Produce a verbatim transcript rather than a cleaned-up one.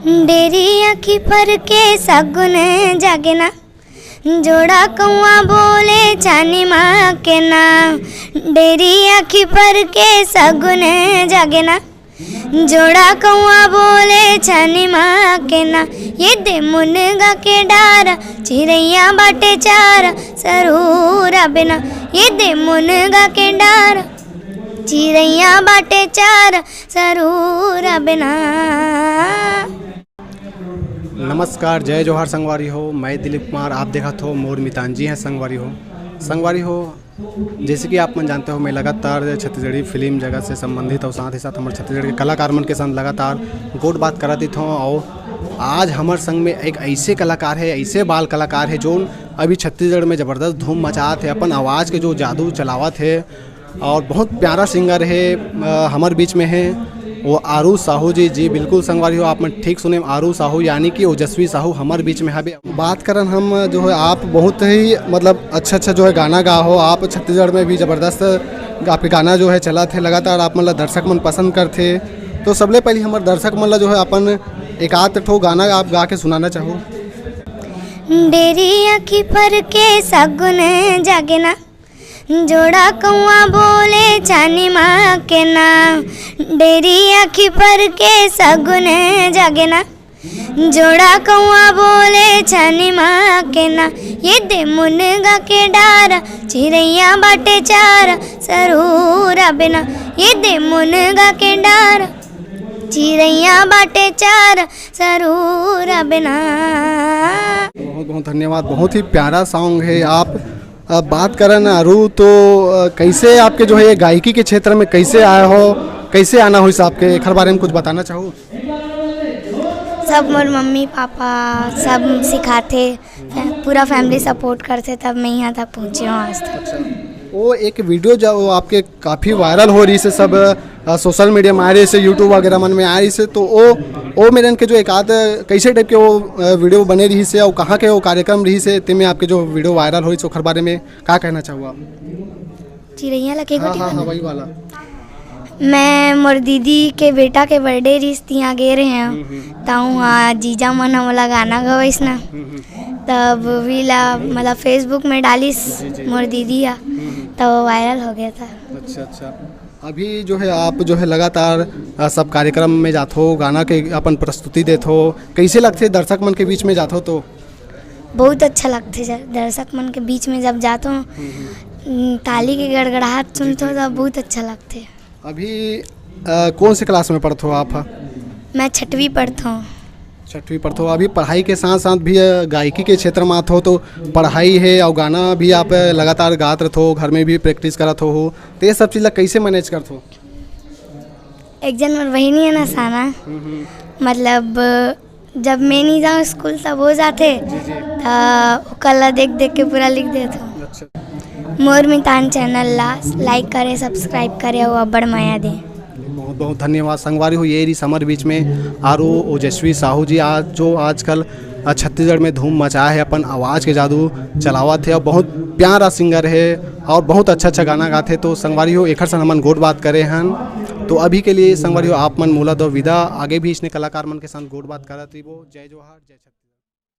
Dairy आँखी फर के सगुन जागे ना, जोड़ा कौआ बोले चानी माँ के ना। डेरी आँखी फर के सगुन जागे ना, जोड़ा कौआ बोले चानी माँ के ना। ये दे मुनगा के डारा, चिरैया बाटे चारा, सरूरा बिना। ये दे मुनगा के डारा, चिरैया बाटे चारा, सरूरा बिना। नमस्कार, जय जोहार संगवारी हो, मैं दिलीप कुमार, आप देखत हो मोर मितान। जी हाँ संगवारी हो, संगवारी हो, जैसे कि आप मन जानते हो, मैं लगातार छत्तीसगढ़ी फिल्म जगत से संबंधित और साथ ही साथ हमर छत्तीसगढ़ के कलाकार मन के साथ लगातार गोठ बात करत रहिथों। और आज हमर संग में एक ऐसे कलाकार है, ऐसे बाल कलाकार है, जो अभी छत्तीसगढ़ में जबरदस्त धूम मचात है, अपन आवाज़ के जो जादू चलावत है और बहुत प्यारा सिंगर है, अ, हमर बीच में है वो आरू साहू जी। जी बिल्कुल संगवारी हो, आप मन ठीक सुने, आरू साहू यानी कि ओजस्वी साहू हमर बीच में हवे। बात करन हम जो है, आप बहुत ही मतलब अच्छा अच्छा जो है गाना गा हो, आप छत्तीसगढ़ में भी जबरदस्त आपके गाना जो है चलत है, लगातार आप मन ला दर्शक मन पसंद करथे। तो सबले पहले हमर दर्शक मन ला जो है अपन एक आध ठो गाना आप गा के सुनाना चाहो। डेरी आँखी फर के सगुन जागे ना, जोड़ा कौआ बोले चानी माँ के ना। डेरी आँखी फर के सगुन जागे ना, जोड़ा कौआ बोले चानी माँ के ना। ये दे मुनगा के डारा, चिरैया बाटे चारा, सरूरा बिना। ये दे मुनगा के डारा, चिरैया बाटे चारा, सरूरा बिना। बहुत बहुत धन्यवाद, बहुत ही प्यारा सॉन्ग है। आप अब बात करन आरू, तो अ, कैसे आपके जो है ये गायकी के क्षेत्र में कैसे आए हो, कैसे आना होइस आपके, एखर बारे में कुछ बताना चाहो? सब मोर मम्मी पापा सब सिखाथे, फै-, पूरा फैमिली सपोर्ट करथे, तब मैं यहाँ तक पहुँचे हूँ आज तक। अच्छा, वो एक वीडियो जो वो आपके काफ़ी वायरल हो रही से, सब अ, सोशल मीडिया में आ रही से, यूट्यूब वगैरह मन में आ रही से, तो वो वो मेरन के जो एक आध कैसे टाइप के वो अ, वीडियो बने रही से और कहाँ के वो कार्यक्रम रही से, ते में आपके जो वीडियो वायरल हो रही से, ओखर बारे में का कहना चाहो आप? चिरैया ला के हाँ गोटी हाँ हाँ, खाना। वही वाला। मैं मोर दीदी के बेटा के बर्थडे रिहिस, तिहाँ गे रहे हम्म, हैं। हम्म। तहाँ जीजा मन ह मोला गाना गवाइस ना, हम्म, हम्म। तब भी ला मतलब फेसबुक में डालिस जी, जी। मोर दीदी हा, हम्म, हम्म। तब वो वायरल हो गया था। अच्छा अच्छा। अभी जो है आप जो है लगातार अ, सब कार्यक्रम में जाथो, गाना के अपन प्रस्तुति देथो, कैसे लगथे दर्शक मन के बीच में जाथो तो? बहुत अच्छा लगथे, जब दर्शक मन के बीच में जब जाथो, हम्म, हम्म। उम, ताली के गड़गड़ाहट सुनथो, जी, जी। तब बहुत अच्छा लगथे। अभी अ, कौन से क्लास में पढ़थो आप? मैं छठवीं पढ़थो। छठवीं पढ़थो। अभी पढ़ाई के साथ साथ भी अ, गायकी के क्षेत्र में आथो, तो पढ़ाई है और गाना भी आप अ, लगातार गात रहथो, घर में भी प्रैक्टिस करत हो, तो ये सब चीज़ ला कैसे मैनेज करथो? एक जन मोर बहिनी है ना साना, हम्म, हम्म। मतलब जब मैं नहीं जाऊँ स्कूल तब वो जाथे, जी, जी। त ओकर ला देख देख के पूरा लिख देथो। अच्छा। मोर मितान चैनल ला लाइक करे, सब्सक्राइब करे और अब्बड़ मया दे। बहुत बहुत धन्यवाद संगवारी हो, ये रही हमर बीच में आरो ओजस्वी साहू जी, आज जो आजकल अ, छत्तीसगढ़ में धूम मचाए है, अपन आवाज़ के जादू चलावत है और बहुत प्यारा सिंगर है और बहुत अच्छा अच्छा गाना गाथे। तो संगवारी हो, एखर संग हमन गोठ बात करे हन। तो अभी के लिए संगवारी हो, आप मन मोला दो विदा, आगे भी इसने कलाकार मन के साथ गोठ बात करत रहिबो। जय जोहार, जय छत्तीसगढ़।